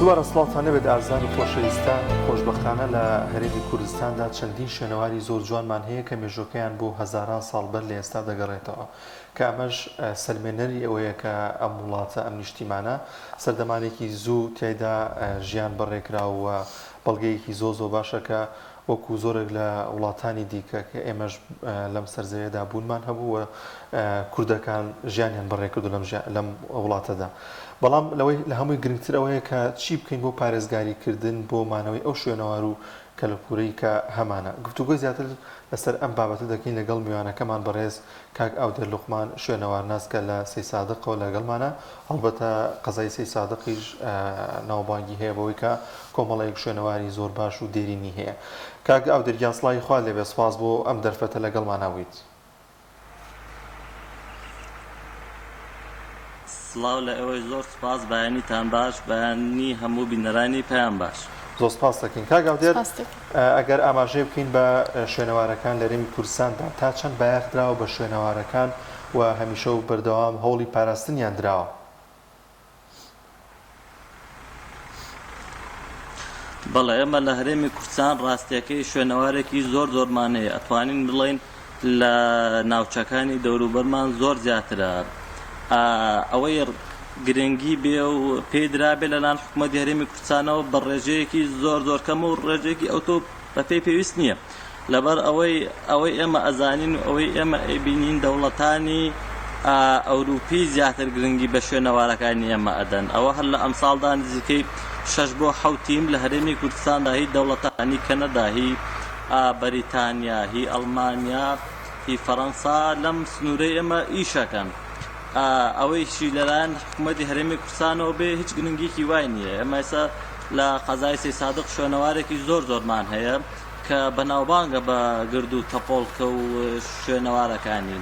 دووبارە سڵاوتان لێبێت ئازیزان و خۆشەویستان، خۆشبەختانە لە هەرێمی کوردستاندا چەندین شوێنەواری زۆر جوانمان هەیە کە مێژووەکەیان بۆ هەزاران ساڵ بەر لە ئێستا دەگەڕێتەوە کە ئەمەش سەلمێنەری ئەوەیە کە ئەم وڵاتە ئەم نیشتیمانە سەردەمانێکی زوو تیایدا ژیان بەڕێکرا و بەڵگەیەکی زۆر زۆر باشە کە وەکو زۆرێک لە وڵاتانی دیکە کە ئێمەش لەم سەرزەویەدا بوونمان هەبوو و کوردەکان ژیانیان بەڕێکردو لەم لەم وڵاتەدا. بەڵام لەوەی لە هەمووی گرنگتر ئەوەیە کە چی بکەین بۆ پارێزگاری کردن بۆ مانەوەی ئەو شوێنەوار و کەلەپوورەی کە هەمانە. گفتوگۆی زیاتر لەسەر ئەم بابەتە دەکەین لەگەڵ میوانەکەمان بەڕێز کاک ئاودێر لوقمان شوێنەوارناس کە لە سەیسادقەوە لەگەڵمانە، هەڵبەتە قەزای سەیسادقیش ناوبانگی هەیە بەوەی کە کۆمەڵێک شوێنەواری زۆر باش و دێرینی هەیە. کاک ئاودێر گیان سڵاوی خوات لێبێ سوپاس بۆ ئەم دەرفەتە لەگەڵمانا بوویت. سڵاو لە ئێوەش زۆر سوپاس بەیانیتان باش بەیانی هەموو بینەرانی پەیام باش. زۆر سپاست دەکەین کاک ئاودێر. ئەگەر ئاماژەی بکەین بە شوێنەوارەکان لە هەرێمی کوردستاندا تا چەند بایەخ دراوە بە شوێنەوارەکان و هەمیشە و بەردەوام هەوڵی پاراستنیان دراوە؟ بەڵێ ئێمە لە هەرێمی کوردستان ڕاستیەکەی شوێنەوارێکی زۆر زۆرمان هەیە ئەتوانین بڵێین لە ناوچەکانی دەوروبەرمان زۆر زیاترە ئەوەی گرنگی بێ و پێی درابێ لەلایەن حکوومەتی هەرێمی کوردستانەوە بە ڕێژەیەکی زۆر زۆر کەم و ڕێژەیەکی ئەوتۆ بەپێی پێویست نییە لەبەر ئەوەی ئەوەی ئێمە ئەزانین و ئەوەی ئێمە ئەیبینین دەوڵەتانی ئەوروپی زیاتر گرنگی بە شوێنەوارەکانی ئێمە ئەدەن ئەوە هەر لە ئەمساڵدا نزیکەی شەش بۆ حەوت تیم لە هەرێمی کوردستاندا هی دەوڵەتانی کەنەدا هی بەریتانیا هی ئەڵمانیا هی فەرەنسا لەم سنوورەی ئێمە ئیشەکەن ئەوەیشی لەلایەن حکوومەتی هەرێمی کوردستانەوە بێ هیچ گرنگیکی وای نییە ئێمە ئێستا لە قەزای سەیسادق شوێنەوارێکی زۆر زۆرمان هەیە کە بەناوبانگە بە گرد و تەپۆڵکە و شوێنەوارەکانی.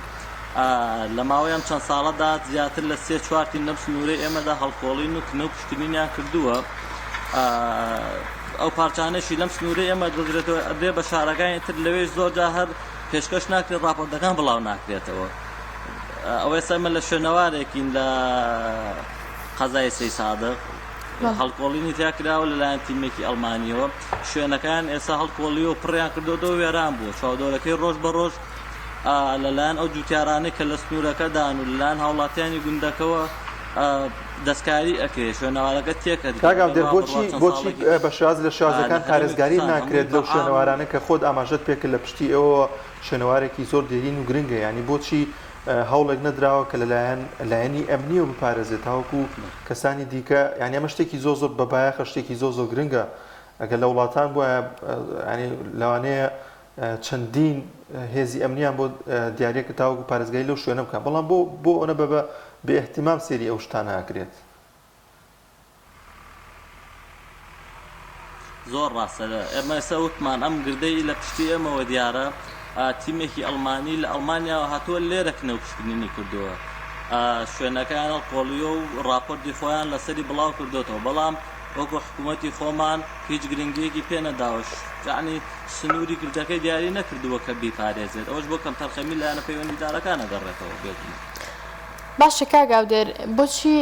لە ماوەی ئەم چەند ساڵەدا زیاتر لە سێ چوار تیم لەم سنوورەی ئێمەدا هەڵکۆڵین و کنە و پشکنینیان کردووە. ئەو پارچانەشی لەم سنوورەی ئێمە دۆزرێتەوە ئەدرێ بە شارەکانی تر لەوێش زۆرجار هەر پێشکەش ناکرێت ڕاپۆرتەکان بڵاو ناکرێتەوە. ئەوە ئێستا ئێمە لە شوێنەوارێکین لە قەزای سەیسادق هەڵکۆڵینی تیا کراوە لەلایەن تیمێکی ئەڵمانیەوە شوێنەکان ئێستا هەڵکۆڵیوە پڕیان کردۆتەوە وێران بووە چاودۆرەکەی ڕۆژ بە ڕۆژ لەلایەن ئەو جوتیارانەی کە لە سنوورەکەدان و لەلایەن هاوڵاتیانی گوندەکەوە دەستکاری ئەکرێ شوێنەوارەکە تێکەدرێت کاک ئاودێر بۆچی بۆچی بە شێواز لە شێوازەکان پارێزگاری ناکرێت لەو شوێنەوارانە کە خۆت ئاماژەت پێکرد لە پشتی ئێوەوە شوێنەوارێکی زۆر دێرین و گرنگە یانی بۆچی هەوڵێک نەدراوە کە لەلایەن لایەنی ئەمنیەوە بپارێزێت تاوەکو کەسانی دیکە یانی ئەمە شتێکی زۆر زۆر بەبایەخە شتێکی زۆر زۆر گرنگە ئەگەر لە وڵاتان بوایە ینی لەوانەیە چەندین هێزی ئەمنیان بۆ دیاریە کە تاوەکو پارێزگاری لەو شوێنە بکەن بەڵام بۆ بۆ ئەوە بە بە بێ اهتمام سەیری ئەو شتانە ئەکرێت. زۆر ڕاستە ئێمە ئێستا وتمان ئەم گردەی لە پشتی ئێمەوە دیارە تیمێکی ئەڵمانی لە ئەڵمانیاوە هاتووە لێرە کنە و پشکنینی کردووە شوێنەکەیان هەڵکۆڵیوە و ڕاپۆرتی خۆیان لەسەری بڵاو کردوێتەوە بەڵام وەکو حکوومەتی خۆمان هیچ گرنگیەکی پێ نەداوە یعنی سنووری گردەکەی دیاری نەکردووە کە بیپارێزێت ئەوەش بۆ کەمتەرخەمی لایەنە پەیوەندیدارەکان ئەگەڕێتەوە بێگومان. باشە کاک ئاودێر بۆچی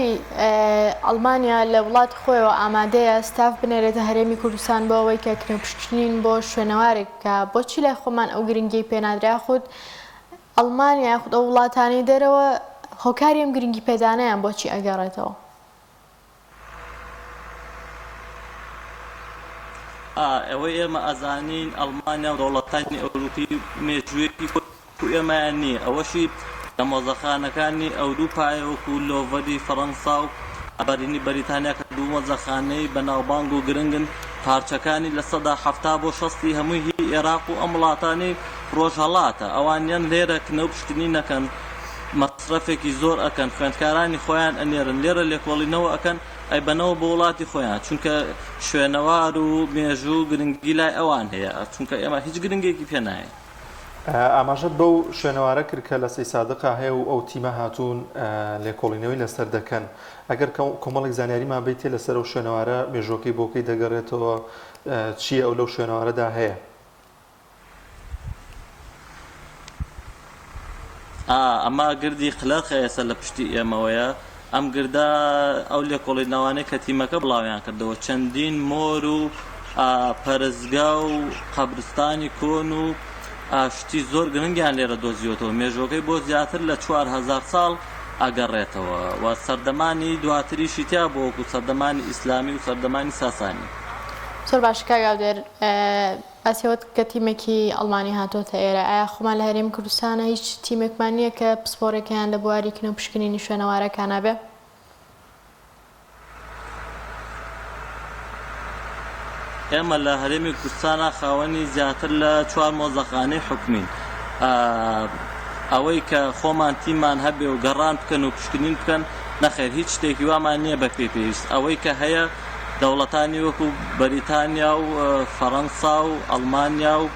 ئەڵمانیا لە وڵاتی خۆیەوە ئامادەیە ستاف بنێرێتە هەرێمی کوردستان بۆ ئەوەی کە کنەپشکنین بۆ شوێنەوارێک بکا بۆچی لای خۆمان ئەو گرنگیەی پێنادرێ یاخود ئەڵمانیا یاخود ئەو وڵاتانەی دەرەوە هۆکاری ئەم گرنگی پێدانەیان بۆچی ئەگەڕێتەوە؟ ئا ئەوەی ئێمە ئەزانین ئەڵمانیا و دەوڵەتانی ئەوروپی مێژوویەکی وەکو ئێمەیان نییە، ئەوەشی لە مۆزەخانەکانی ئەوروپایە وەکو لۆڤەری فەڕەنسا و بەرینی بەریتانیا کە دوو مۆزەخانەی بەناوبانگ و گرنگن، پارچەکانی 70% بۆ شەستی هەمووی هی ئێراق و ئەم وڵاتانەی ڕۆژهەڵاتە، ئەوان یان لێرە کنە و پشکنین ئەکەن، مەسرەفێکی زۆر ئەکەن، خوێندکارانی خۆیان ئەنێرن لێرە لێکۆڵینەوە ئەکەن ئەیبەنەوە بۆ وڵاتی خۆیان، چونکە شوێنەوار و مێژوو گرنگی لای ئەوان هەیە، چونکە ئێمە هیچ گرنگێکی پێ نایەین. ئاماژەت بەو شوێنەوارە کرد کە لە سەیسادقا هەیە و ئەو تیمە هاتوون لێکۆڵینەوەی لەسەر دەکەن. ئەگەر کۆمەڵێک زانیاریمان بەیتێ لەسەر ئەو شوێنەوارە، مێژووەکەی بۆ کەی دەگەڕێتەوە، چییە ئەو لەو شوێنەوارەدا هەیە؟ ئا ئەمە گردی قلەرخە ئێستا لە پشتی ئێمەوەیە. ئەم گردە ئەو لێکۆڵینەوانەی کە تیمەکە بڵاویان کردەوە چەندین مۆر و پەرستگا و قەبرستانی کۆن و شتی زۆر گرنگیان لێرە دۆزیوەتەوە مێژوەکەی بۆ زیاتر لە 4000 ساڵ ئەگەڕێتەوە و سەردەمانی دواتریشی تیا بۆ وەکو سەردەمانی ئیسلامی و سەردەمانی ساسانی. زۆر باشە کاک ئاودێر باسی ئەوەت کە تیمێکی ئەڵمانی هاتۆتە ئێرە ئایا خۆمان لە هەرێمی کوردستانە هیچ تیمێکمان نییە کە پسپۆرێکیان لە بواری کنە و پشکنینی شوێنەوارەکانا بێ؟ ئێمە لە هەرێمی کوردستانا خاوەنی زیاتر لە چوار مۆزەخانەی حکومین. ئەوەی کە خۆمان تیممان هەبێ و گەڕان بکەن و پشکنین بکەن، نەخێر هیچ شتێکی وامان نییە بە پێی پێویست. ئەوەی کە هەیە دەوڵەتانی وەکو بەریتانیا و فەڕەنسا و ئەڵمانیا و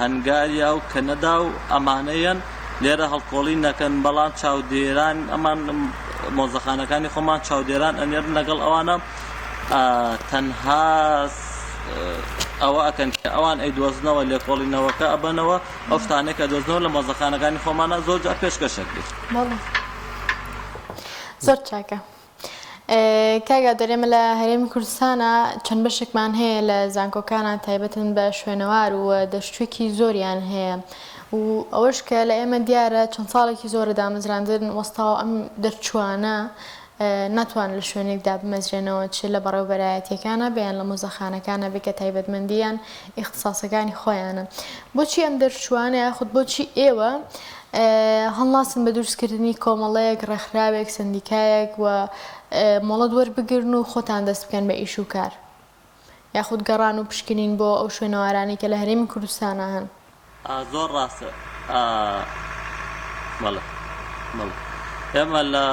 هەنگاریا و کەنەدا و ئەمانەیەن لێرە هەڵکۆڵین نەکەن بەڵام چاودێران ئەمان مۆزەخانەکانی خۆمان چاودێران ئەنێرن لەگەڵ ئەوانە تەنها ئەوە ئەکەن کە ئەوان ئەیدۆزنەوە لێکۆڵینەوەکە ئەبەنەوە ئەو شتانەی کە دۆزنەوە لە مۆزەخانەکانی خۆمانە زۆر جار پێشکەشەکرێت. زۆر چاکە. کاک ئادەر ئێمە لە هەرێمی کوردستانا چەند بەشێکمان هەیە لە زانکۆکانا تایبەتن بە شوێنەوار و دەرچووێکی زۆریان هەیە و ئەوەش کە لە ئێمە دیارە چەند ساڵێکی زۆرە دامەزراندن وەستاوە ئەم دەرچووانە ناتوان لە شوێنێکدا بمەزرێنەوە چ لە بەڕێوبەرایەتیەکانە بێ یان لە مۆزەخانەکانە بێ کە تایبەتمەندیان ئیختساسەکانی خۆیانە بۆچی ئەم دەرچووانە یاخود بۆچی ئێوە هەڵناسن بە دروستکردنی کۆمەڵەیەک، ڕێکخراوێک، سەندیکایەک و مۆڵەت وەربگرن و خۆتان دەست بکەن بە ئیش و کار یاخود گەڕان و پشکنین بۆ ئەو شوێنەوارانەی کە لە هەرێمی کوردستانا هەن. زۆر ڕاستە بەڵێ بەڵێ ئێمە لە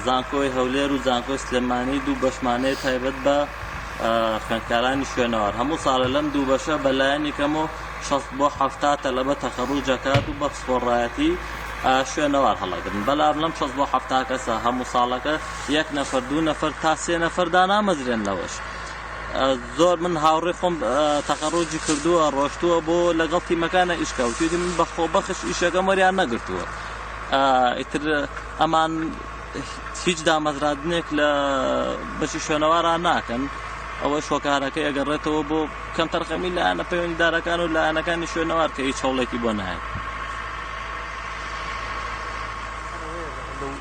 زانکۆی هەولێر و زانکۆی سلێمانی دوو بەشمان هەیە تایبەت بە خوێندکارانی شوێنەوار هەموو ساڵە لەم دوو بەشە بەلایەنی کەم و 60 بۆ 70 تەلەبە تەخەڕوج ئەکات و بە پسپۆڕایەتی شوێنەوار هەڵەگرن بەلام لەم 60 بۆ 70 کەسە هەموو ساڵەکە یەک نەفەر دوو نەفەر تا سێ نەفەر دانامەزرێن لەوەش زۆر من هاوڕێ خۆم تەخەڕوجی کردووە ڕۆشتووە بۆ لەگەڵ تیمەکانە ئیشکا وتویەتی من بە خۆبەخش ئیشەکەم وەریان نەگرتووە ئیتر ئەمان هیچ دامەزرادنێک لە بەشی شوێنەواران ناکەن ئەوە شۆکارەکەی ئەگەڕێتەوە بۆ کەمتەرخەمی لایەنە پەیوەندیدارەکان و لایەنەکانی شوێنەوار کە هیچ هەوڵێکی بۆ نایەن.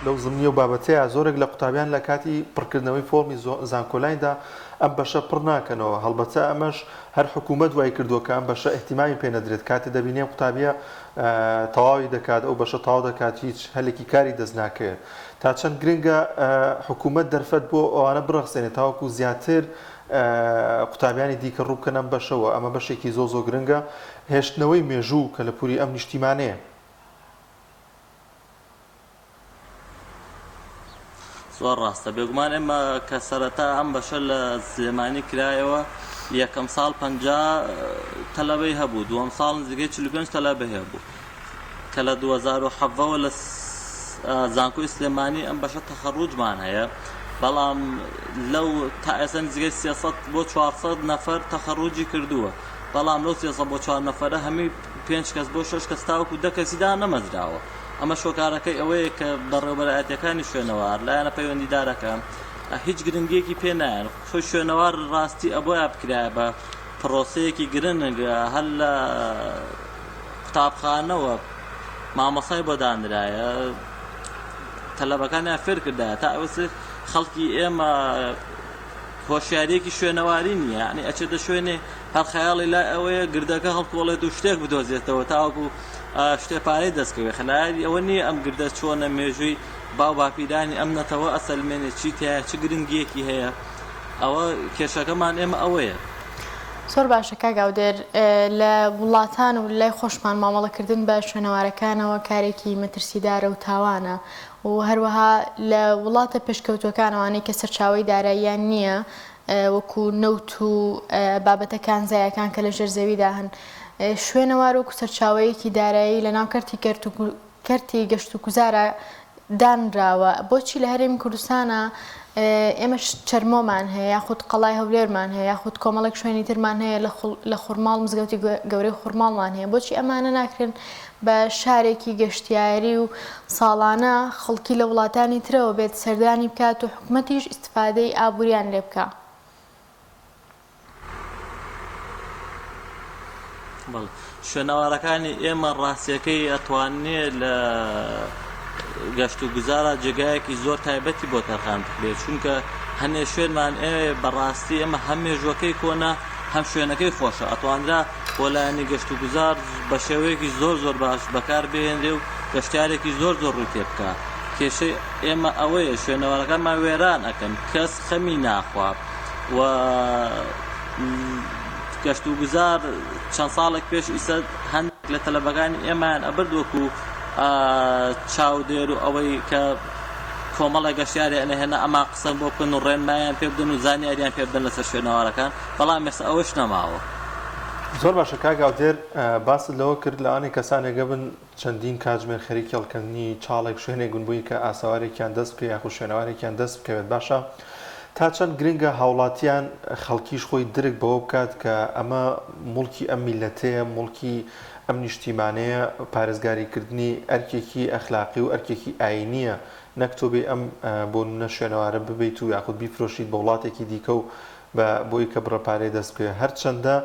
لەو زمنی و بابەتەیە زۆرێک لە قوتابیان لە کاتی پڕکردنەوەی فۆڕمی زانکۆلایندا ئەم بەشە پڕ ناکەنەوە، هەڵبەتە ئەمەش هەر حکوومەت وای کردووە کە ئەم بەشە ئیهتیمامی پێ نەدرێت، کاتێ دەبینی ئەم قوتابییە تەواوی دەکات ئەو بەشە تەواو دەکات هیچ هەلێکی کاری دەست ناکەوێت. تا چەند گرنگە حکوومەت دەرفەت بۆ ئەوانە بڕەخسێنێت تاوەکو زیاتر قوتابیانی دیکە ڕوو بکەنە ئەم بەشەوە، ئەمە بەشێکی زۆر زۆر گرنگە هێشتنەوەی مێژوو و کەلەپووری ئەم نیشتیمانەیە. زۆر ڕاستە بێگومان ئێمە کە سەرەتا ئەم بەشە لە سلێمانی کرایەوە یەکەم ساڵ 50 تەلەبەی هەبوو دووەم ساڵ نزیکەی 45 تەلەبەی هەبوو کە لە 2017ەوە لە زانکۆی سلێمانی ئەم بەشە تەخەڕوجمان هەیە بەڵام لەو تا ئێستا نزیکەی 300 بۆ 400 نەفەر تەخەڕوجی کردووە بەڵام لەو 300 بۆ 4 نەفەرە هەمووی پێنج کەس بۆ شەش کەس تاوەکو دە کەسی دانەمەزراوە ئەمەش هۆکارەکەی ئەوەیە کە بەڕێوەبەرایەتیەکانی شوێنەوار، لایەنە پەیوەندیدارەکان هیچ گرنگیەکی پێ نایەن. خۆی شوێنەوار ڕاستی ئەبۆیە بکرایە بە پرۆسەیەکی گرنگ هەر لە قوتابخانەوە مامۆسای بۆ دانرایە تەلەبەکانیان فێر کردایە تا ئەوسێ خەڵکی ئێمە هۆشیاریەکی شوێنەواری نییە یعنی ئەچێتە شوێنێ هەر خەیاڵی لای ئەوەیە گردەکە هەڵکۆڵێت و شتێک بدۆزێتەوە تاوەکو شتێ پارەی دەستکەوێت خەلایەتی ئەوە نییە ئەم گردە چۆنە مێژووی باو باپیرانی ئەم نەتەوە ئەسەلمێنێ چی تایە چ گرنگیەکی هەیە ئەوە کێشەکەمان ئێمە ئەوەیە. زۆر باشە کاک ئاودێر لە وڵاتان و لای خۆشمان مامەڵەکردن بە شوێنەوارەکانەوە کارێکی مەترسیدارە و تاوانە و هەروەها لە وڵاتە پێشکەوتووەکان ئەوانەی کە سەرچاوەی داراییان نییە وەکو نەوت و بابەتە کانزایەکان کە لە ژێر زەویدا هەن شوێنەوار وەکو سەرچاوەیەکی دارایی لە ناو کەرتی کەرتی گەشت و گوزارا دانراوە بۆچی لە هەرێمی کوردستانە ئێمە چەرمۆمان هەیە یاخود قەڵای هەولێرمان هەیە یاخود کۆمەڵێک شوێنی ترمان هەیە لە خورماڵ مزگەوتی گەورەی خورماڵمان هەیە بۆچی ئەمانە ناکرێن بە شارێکی گەشتیاری و ساڵانە خەڵکی لە وڵاتانی ترەوە بێت سەردانی بکات و حکومەتیش ئیستفادەی ئابووریان لێ بکا؟ بەڵێ شوێنەوارەکانی ئێمە ڕاستیەکەی ئەتوانێ لە گەشت و گوزارا جێگایەکی زۆر تایبەتی بۆ تەرخان بکرێت چونکە هەنێ شوێنمان ئێ بەڕاستی ئێمە هەم مێژوەکەی کۆنە هەم شوێنەکەی خۆشە ئەتوانرا بۆ لایەنی گەشت و گوزار بە شێوەیەکی زۆر زۆر باش بەکار بهێنرێ و گەشتیارێکی زۆر زۆر ڕووی تێ بکا کێشەی ئێمە ئەوەیە شوێنەوارەکانمان وێران ئەکەن کەس خەمی ناخوا و گەشت و گوزار چەند ساڵێک پێش ئیسە هەندێک لە تەلەبەکانی ئێمەیان ئەبرد وەکو چاودێر و ئەوەی کە کۆمەڵێک گەشتیاریان ئەهێنا ئەمان قسەن بۆ بکەن و ڕێنمایان پێ بدەن و زانیاریان پێ بدەن لەسەر شوێنەوارەکان بەڵام ئێستا ئەوەش نەماوە. زۆر باشە کاک ئاودێر باست لەوە کرد لەوانەیە کەسانێک هەبن چەندین کاتژمێر خەریکی هەڵکەندنی چاڵێک شوێنێک بن بۆی کە ئاسەوارێکیان دەست بکەوێت یاخود شوێنەوارێکیان دەست بکەوێت باشە تا چەند گرنگە هاوڵاتیان خەڵکیش خۆی درک بەوە بکات کە ئەمە موڵکی ئەم میللەتەیە موڵکی ئەم نیشتیمانەیە پارێزگاریکردنی ئەرکێکی ئەخلاقی و ئەرکێکی ئاینییە نەک تۆ بێی ئەم بۆ نمونە شوێنەوارە ببەیت و یاخود بیفرۆشیت بە وڵاتێکی دیکە و بە بۆی کە بڕە پارەی دەست بکەوێت هەرچەندە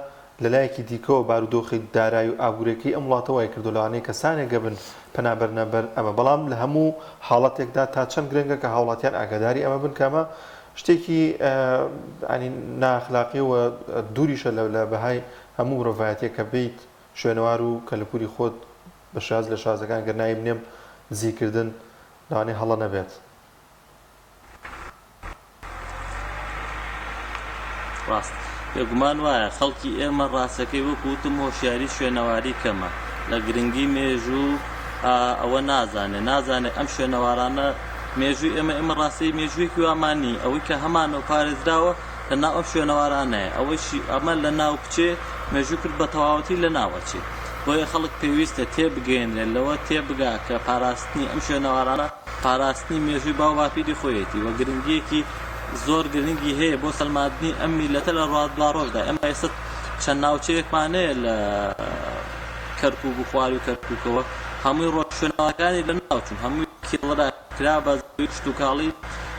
لە لایەکی دیکەوە بارودۆخی دارایی و ئابوورێکەی ئەم وڵاتە وای کردووە لەوانەیە کەسانێک هەبن پەنا بەرنە بەر ئەمە بەڵام لە هەموو حاڵەتێکدا تا چەند گرنگە کە هاوڵاتیان ئاگاداری ئەمە بن کە ئەمە شتێکی یانی نائەخلاقیە و دووریشە لە بەهای هەموو مرۆڤایەتیە کە بێیت شوێنەوار و کەلەپوری خۆت بە شێواز لە شێوازەکان گەر ناوی بنێم دزی کردن لەوانەیە هەڵە نەبێت. ڕاست بێگومان وایە خەڵکی ئێمە ڕاستەکەی وەکو وتم هۆشیاری شوێنەواری کەمە لە گرنگی مێژوو ئەوە نازانێ نازانێ ئەم شوێنەوارانە مێژووی ئێمە ئێمە ڕاستی مێژوویەکی وامان نی ئەوەی کە هەمانە و پارێزراوە لە ناو ئەم شوێنەوارانەیە ئەوەیشی ئەمە لە ناو بچێ مێژوو کرد بە تەواوەتی لە ناو ئەچێ بۆیە خەڵک پێویستە تێبگەیەنرێت لەوە تێبگا کە پاراستنی ئەم شوێنەوارانە پاراستنی مێژووی باو باپیری خۆیەتی و گرنگییەکی زۆر گرنگی هەیە بۆ سەلماندنی ئەم میللەتە لە دواڕۆژدا ئێمە ئێستا چەند ناوچەیەکمان هەیە لە کەرکوک و خواروی کەرکوکەوە هەمووی ڕۆژ شوێنەوارەکانی لەناوچوون هەمووی کێڵرا کرا بە زەوی کشتوکاڵی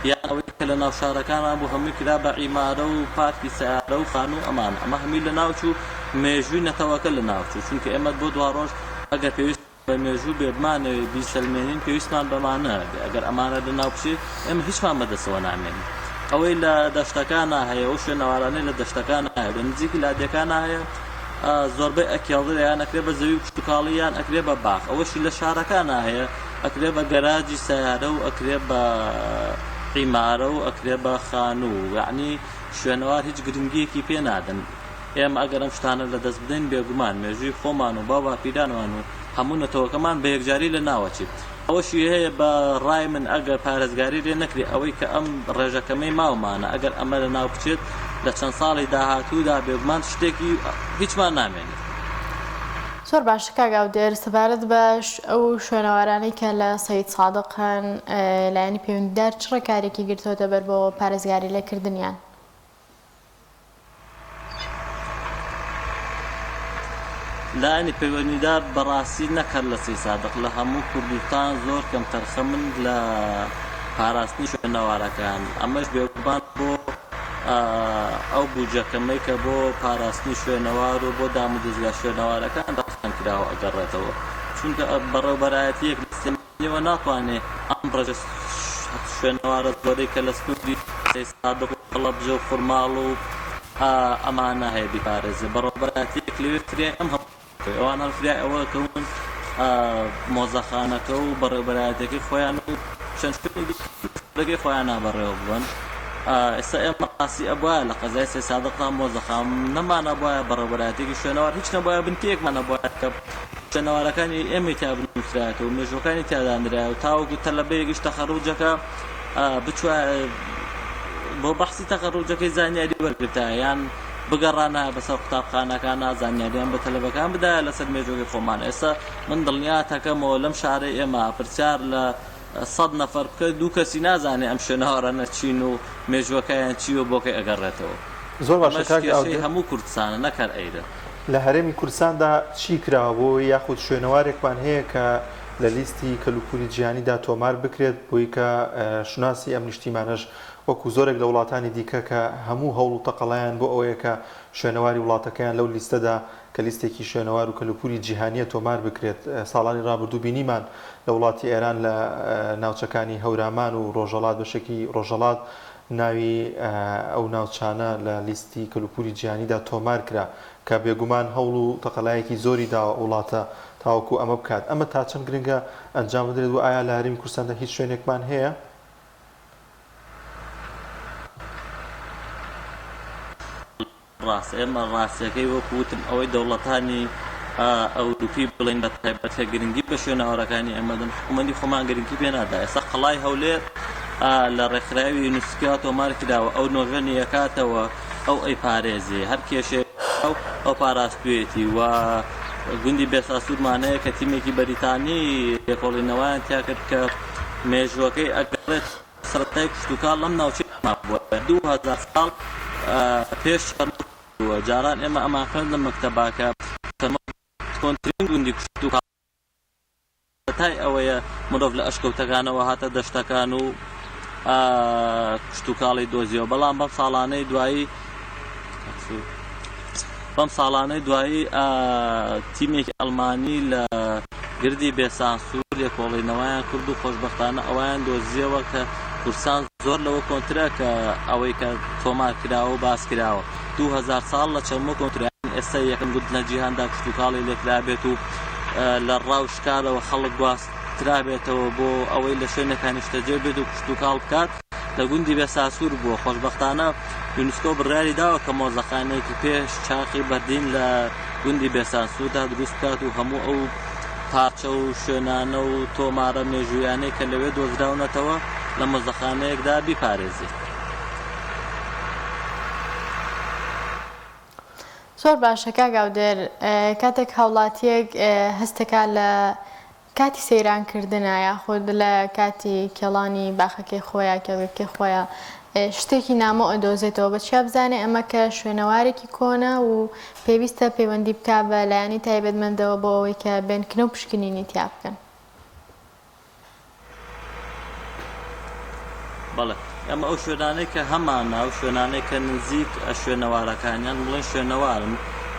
یان ئەوەی کە لە ناو شارەکانا بوو هەمووی کرا بە عیمارە و پارکی سەیارە و خانوو ئەمانە ئەمە هەمووی لەناوچوو مێژووی نەتەوەکە لەناوچوو چونکە ئێمە بۆ دواڕۆژ ئەگەر پێویست بە مێژوو بێ بمانەوێ بیسەلمێنین پێویستمان بەمانە بێ ئەگەر ئەمانە لەناو بچێ ئێمە هیچمان بەدەستەوە نامێنێ ئەوەی لە دەشتەکانا هەیە ئەو شوێنەوارانەی لە دەشتەکانا هەیە لە نزیکی لادێکانا هەیە زۆربەی ئەکێڵدرێ یان ئەکرێ بە زەوی و کشتوکاڵی یان ئەکرێ بە باخ ئەوەشی لە شارەکانا هەیە ئەکرێ بە گەراجی سەیارە و ئەکرێ بە عیمارە و ئەکرێ بە خانوو یەعنی شوێنەوار هیچ گرنگیەکی پێ نادەن ئێمە ئەگەر ئەم شتانە لە دەست بدەین بێگومان مێژووی خۆمان و باو باپیرانمان و هەموو نەتەوەکەمان بە یەکجاری لە ناوەچێت ئەوەشی هەیە بە ڕای من ئەگەر پارێزگاری لێ نەکرێ ئەوەی کە ئەم ڕێژە کەمەی ماومانە ئەگەر ئەمە لە ناو بچێت لە چەند ساڵی داهاتوودا بێگومان شتێکی هیچمان نامێنێت. زۆر باشە کاک ئاودێر، سەبارەت بە ئەو شوێنەوارانەی کە لە سەید سادق هەن، لایەنی پەیوەندیدار چ ڕێکارێکی گرتۆتە بەر بۆ پارێزگاری لێکردنیان؟ لایەنی پەیوەندیدار بەڕاستی نەک هەر لە سەیسادق لە هەموو کوردستان زۆر کەمتەرخەمن لە پاراستنی شوێنەوارەکان ئەمەش بێگومان بۆ ئەو بودجە کەمەی کە بۆ پاراستنی شوێنەوار و بۆ دامودەزگا شوێنەوارەکان تەرخان کراوە ئەگەڕێتەوە چونکە بەڕێوبەرایەتیەک لە سلێمانیەوە ناتوانێ ئەم ڕێژە شوێنەوارە زۆرەی کە لە سنووری سەیسادق و هەڵەبجە و خورماڵ و ئەمانە هەیە بیپارێزێ بەڕێوبەرایەتیەک لەوێ فریای ئەم هەموو ئەوان هەر فریای ئەوە کەون مۆزەخانەکە و بەڕێوبەرایەتەکەی خۆیان و چەند شوێنی دیکەی خۆیان بەڕێوە ببەن ئێستا ئێمە ڕاستی ئەبوایە لە قەزای سەیسادقدا مۆزەخانەمان ئەبوایە بەڕێوبەرایەتێکی شوێنەوار هیچ نەبوایە بنکەیەکمان ئەبوایە کە شوێنەوارەکانی ئێمەی تیا بنووسرایەتەوە مێژوەکانی تیا دانرایە و تاوەکو تەلەبەیەکیش تەخەروجەکە بچوایە بۆ بەحسی تەخەروجەکەی زانیاری وەرگرتایە یان بگەڕانایە بەسەر قوتابخانەکانا زانیاریان بە تەلەبەکان بدایە لەسەر مێژوەکەی خۆمان ئێستا من دڵنیاتەکەمەوە لەم شارەی ئێمە پرسیار لە. سەت نەفەر بکە دوو کەسی نازانێ ئەم شوێنەوارانە چین و مێژووەکەیان چی و بۆ کەی ئەگەڕێتەوە. زۆر باشە ئەمەش کاک کێشەی ئاودێر. هەموو کوردستانە نەک هەر ئەیرە. لە هەرێمی کوردستاندا چی کراوە بۆ ئەوەی یاخود شوێنەوارێکمان هەیە کە لە لیستی کەلوپوری جیهانیدا تۆمار بکرێت بۆی کە شوناسی ئەم نیشتیمانەش وەکو زۆرێک لە وڵاتانی دیکە کە هەموو هەوڵ و تەقەلایان بۆ ئەوەیە کە شوێنەواری وڵاتەکەیان لەو لیستەدا کە لیستێکی شوێنەوار و کەلوپوری جیهانییە تۆمار بکرێت. ساڵانی ڕابردوو بینیمان لە وڵاتی ئێران لە ناوچەکانی هەورامان و ڕۆژهەڵات بەشێکی ڕۆژهەڵات ناوی ئەو ناوچانە لە لیستی کەلوپوری جیهانیدا تۆمار کرا کە بێگومان هەوڵ و تەقەلایەکی زۆری داوە ئەو وڵاتە تاوەکو ئەمە بکات. ئەمە تا چەند گرنگە ئەنجام بدرێت و ئایا لە هەرێمی کوردستاندا هیچ شوێنێکمان هەیە؟ ڕاستە ئێمە ڕاستیەکەی وەکو وتم ئەوەی دەوڵەتانی ئەوروپی بڵێین بە تایبەت کە گرنگی بە شوێنەوارەکانی ئێمە دەن حکوومەتی خۆمان گرنگی پێ نادا ئێستا قەڵای هەولێر لە ڕێکخراوی یونسکیا تۆمار کراوە ئەو نۆژەنی ئەکاتەوە ئەو ئەیپارێزێ هەر کێشەیەک ئەو پاراستوێتی و گوندی بێساسوورمان هەیە کە تیمێکی بەریتانی لێکۆڵینەوەیان تیا کرد کە مێژووەکەی ئەگەڕێت سەرەتای کشتوکاڵ لەم ناوچەیە بووە 2000 ساڵ پێش چەرمگ بووە. جاران ئێمە ئەمان خوێند لە مەکتەبا کە چەرمگ کۆنترین گوندی کشتوکاڵ سەرەتای ئەوەیە مرۆڤ لە ئەشکەوتەکانەوە هاتە دەشتەکان و کشتوکاڵی دۆزیەوە بەڵام بەم ساڵانەی دوایی بەم ساڵانەی دوایی تیمێکی ئەڵمانی لە گردی بێسانسوور لێکۆڵینەوەیان کرد و خۆشبەختانە ئەویان دۆزیەوە کە کورسان زۆر لەوە کۆنترە کە ئەوەی کە تۆمار کراوە و باس کراوە 2000 ساڵ لە چەرمۆ کۆنترە ئێستا یەکەم گوند لە جیهاندا کشتوکاڵی لێکرابێت و لە ڕاو شکارەوە خەڵک گواسترابێتەوە بۆ ئەوەی لە شوێنێکا نیشتەجێ بێت و کشتوکاڵ بکات لە گوندی بێساسوور بووە خۆشبەختانە یونسکۆ بڕیاری داوە کە مۆزەخانەیەکی پێش چاخی بەردین لە گوندی بێسانسووردا دروست بکات و هەموو ئەو پارچە و شوێنانە و تۆمارە مێژوویانەی کە لەوێ دۆزراونەتەوە لە مۆزەخانەیەکدا بیپارێزێت. زۆر باشە کاک ئاودێر کاتێک هاوڵاتیەک هەستەکا لە کاتی سەیران کردنا یاخود لە کاتی کێڵانی باخەکەی خۆیا کێڵگەکەی خۆیا شتێکی نامۆ ئەدۆزێتەوە بە چیا بزانێ ئەمە کە شوێنەوارێکی کۆنە و پێویستە پەیوەندی بکا بە لایەنی تایبەتمەندەوە بۆ ئەوەی کە بێن کنە و پشکنینی تیا بکەن. بەڵێ ئەمە ئەو شوێنانەی کە هەمانە ئەو شوێنانەی کە نزیک شوێنەوارەکانیان بڵێن شوێنەوارن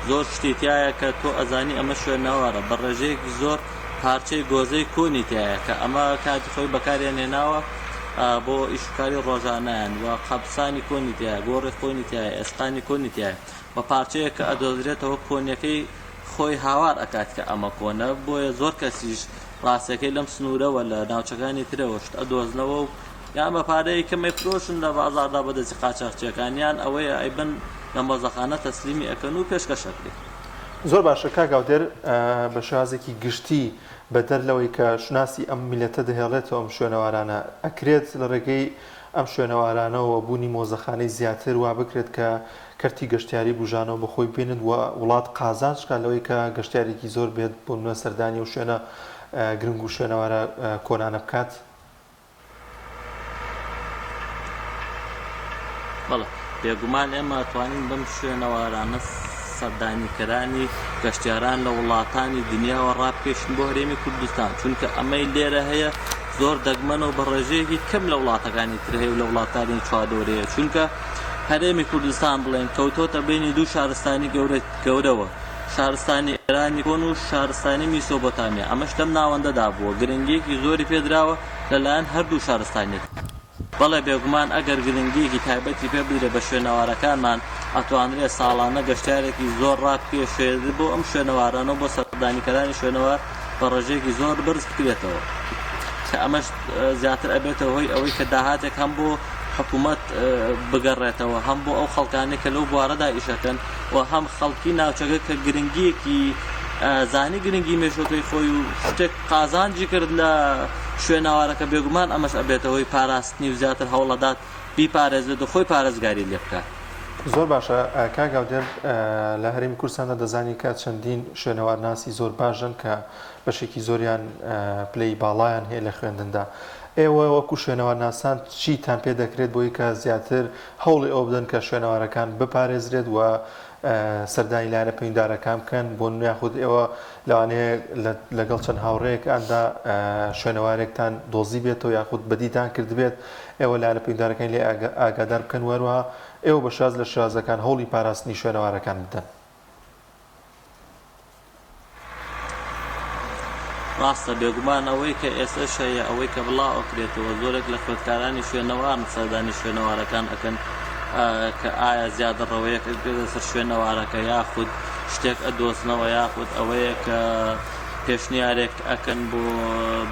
زۆر شتی تایە کە تۆ ئەزانی ئەمە شوێنەوارە بە ڕێژەیەکی زۆر پارچەی گۆزەی کۆنی تایە کە ئەمە کاتی خۆی بەکاریان هێناوە بۆ ئیشکاری ڕۆژانیان و قەبسانی کۆنی تایە گۆڕی خۆنی تایە ئێسقانی کۆنی تایە و پارچەیە کە ئەدۆزرێتەوە کۆنیەکەی خۆی هاوار ئەکات کە ئەمە کۆنە بۆیە زۆر کەسیش ڕاستەکەی لەم سنوورەوە لە ناوچەکانی ترەوە شت ئەدۆزنەوە و یان بە پارەیەکی کەم ئەیفرۆشن لە بازاڕدا بە دەستی قاچاخچیەکان یان ئەوەیە ئەیبەن لە مۆزەخانە تەسلیمی ئەکەن و پێشکەش ئەکرێ. زۆر باشە کاک ئاودێر بە شێوازێکی گشتی بەدەر لەوەی کە شوناسی ئەم میللەتە دەهێڵێتەوە ئەم شوێنەوارانە ئەکرێت لە ڕێگەی ئەم شوێنەوارانەوە بوونی مۆزەخانەی زیاتر وا بکرێت کە کەرتی گەشتیاری بوژانەوە بە خۆی بێنێت و وڵات قازانج بکات لەوەی کە گەشتیارێکی زۆر بێت بۆ نمونە سەردانی ئەو شوێنە گرنگ و شوێنەوارە کۆنانە بکات؟ بەڵێ بێگومان ئێمە ئەتوانین بەم شوێنەوارانە سەردانیکەرانی گەشتیاران لە وڵاتانی دنیاوە ڕابکێشین بۆ هەرێمی کوردستان چونکە ئەمەی لێرە هەیە زۆر دەگمەنە و بە ڕێژەیەکی کەم لە وڵاتەکانی تر هەیە و لە وڵاتانی چواردەورەیە چونکە هەرێمی کوردستان بڵێن کەوتۆتە بینی دوو شارستانی گەورە گەورەوە شارستانی ئێرانی کۆن و شارستانی میسۆپۆتامیا ئەمەش لەم ناوەندەدا بووە گرنگیەکی زۆری پێدراوە لەلایەن هەردوو شارستانیەت. بەڵێ بێگومان ئەگەر گرنگیەکی تایبەتی پێ بدرێت بە شوێنەوارەکانمان ئەتوانرێت ساڵانە گەشتیارێکی زۆر ڕابکێشێت بۆ ئەم شوێنەوارانە و بۆ سەردانیکەرانی شوێنەوار بە ڕێژەیەکی زۆر بەرز بکرێتەوە کە ئەمەش زیاتر ئەبێتە هۆی ئەوەی کە داهاتێک هەم بۆ حکوومەت بگەڕێتەوە هەم بۆ ئەو خەڵکانەی کە لەو بوارەدا ئیشەکەن و هەم خەڵکی ناوچەکە کە گرنگیەکی زانی گرنگی مێژوەکەی خۆی و شتێک قازانجی کرد لە شوێنەوارەکە بێگومان ئەمەش ئەبێتە هۆی پاراستنی و زیاتر هەوڵەدات بیپارێزێت و خۆی پارێزگاری لێ بکات. زۆر باشە کاک ئاودێر لە هەرێمی کوردستاندا دەزانی کە چەندین شوێنەوارناسی زۆر باشن کە بەشێکی زۆریان پلەی باڵایان هەیە لە خوێندندا. ئێوە وەکو شوێنەوارناسان چیتان پێ دەکرێت بۆی کە زیاتر هەوڵی ئەوە بدەن کە شوێنەوارەکان بپارێزرێت و سەردانی لایەنە پەیوەندیدارەکان بکەن بۆ یاخود ئێوە لەوانەیە لەگەڵ چەند هاوڕێیەکاندا شوێنەوارێکتان دۆزیبێتەوە یاخود بەدیتان کردبێت ئێوە لایەنە پەیوەندیدارەکانی لێ ئاگادار بکەن و هەروەها ئێوە بە شێواز لە شێوازەکان هەوڵی پاراستنی شوێنەوارەکان بدەن. ڕاستە بێگومان ئەوەی کە ئێستەش هەیە ئەوەی کە بڵاو ئەکرێتەوە زۆرێک لە خوێندکارانی شوێنەوارن سەردانی شوێنەوارەکان ئەکەن کە ئایا زیادەڕەوەیەک ئەکرێتە سەر شوێنەوارەکە یاخود شتێک ئەدۆزنەوە یاخود ئەوەیە کە پێشنیارێک ئەکەن بۆ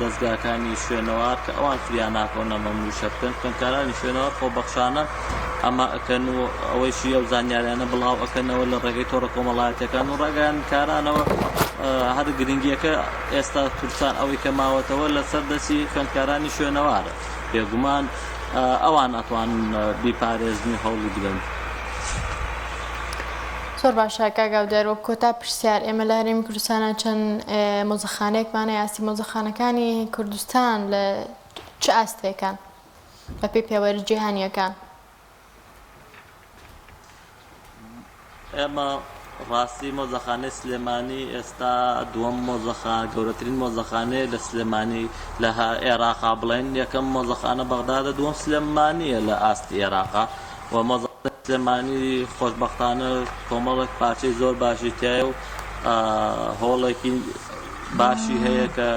دەزگاکانی شوێنەوار کە ئەوان فریا ناکەون ئەمە مووشە بکەن خوێندکارانی شوێنەوار خۆبەخشانە ئەمە ئەکەن و ئەوەیشی ئەو زانیاریانە بڵاو ئەکەنەوە لە ڕێگەی تۆڕە کۆمەڵایەتیەکان و ڕاگەیاندکارانەوە هەر گرنگیەکە ئێستا کوردستان ئەوەی کە ماوەتەوە لەسەر دەستی خوێندکارانی شوێنەوارە بێگومان ئەوان ئەتوان بیپارێزن و هەوڵی بدەن. زۆر باشە کاک ئاودار وەک کۆتا پرسیار ئێمە لە هەرێمی کوردستانە چەند مۆزەخانەیەکمان هەیە ئاستی مۆزەخانەکانی کوردستان لە چ ئاستێکان بەپێی پێوەرە جیهانییەکان؟ ئێمە ڕاستی مۆزەخانەی سلێمانی ئێستا دووەم مۆزەخان گەورەترین مۆزەخانەیە لە سلێمانی لە ئێراقا بڵێن یەکەم مۆزەخانە بەغدادە دووەم سلێمانیە لە ئاستی ئێراقا و مۆزەخانەی سلێمانی خۆشبەختانە کۆمەڵێک پارچەی زۆر باشی تایە و هۆڵێکی باشی هەیە کە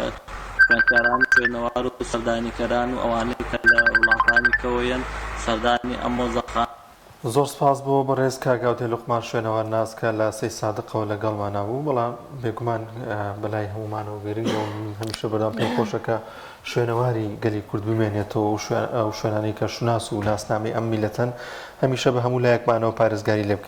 خوێندکارانی خوێنەوار و سەردانیکەران و ئەوانەی کە لە وڵاتانی کەوە یەن سەردانی ئەم مۆزەخانە زۆر سپاس بۆ بەڕێز کاک ئاودێ لوقمان شوێنەوارناس کە لە سەیدسادقەوە لەگەڵمانا بوو بەڵام بێگومان بەلای هەموومانەوە گرنگە و من هەمیشە بەردەوام پێم خۆشە کە شوێنەواری گەلی کورد بمێنێتەوە و ئەو شوێنانەی کە شوناس و ناسنامەی ئەم میللەتەن هەمیشە بە هەموو لایەکمانەوە پارێزگاری لێ بکەین.